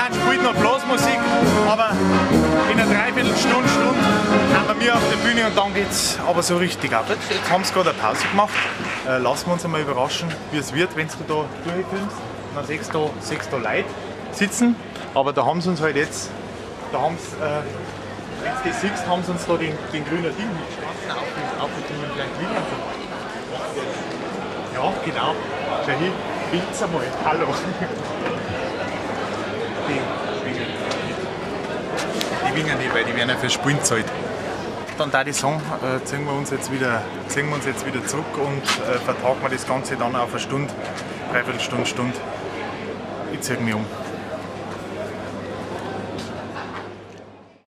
Band spielt noch Blasmusik, aber in einer Dreiviertelstunde, Stunde haben wir auf der Bühne und dann geht's aber so richtig ab. Jetzt haben sie gerade eine Pause gemacht. Lassen wir uns einmal überraschen, wie es wird, wenn du da durchfilmst. Dann siehst du da Leute sitzen, aber da haben sie uns halt jetzt, da haben sie, wenn du das siehst, haben sie uns da den grünen Ding mitgestanden, auf vielleicht wieder. Ja, genau. Schau hin, winkt's einmal. Hallo. Die winken nicht. Die winken nicht, weil die werden ja für Spielen gezahlt. Dann da ich sagen, ziehen wir uns jetzt wieder zurück und vertagen wir das Ganze dann auf eine Stunde, Dreiviertelstunde, Stunde. Ich ziehe mich um.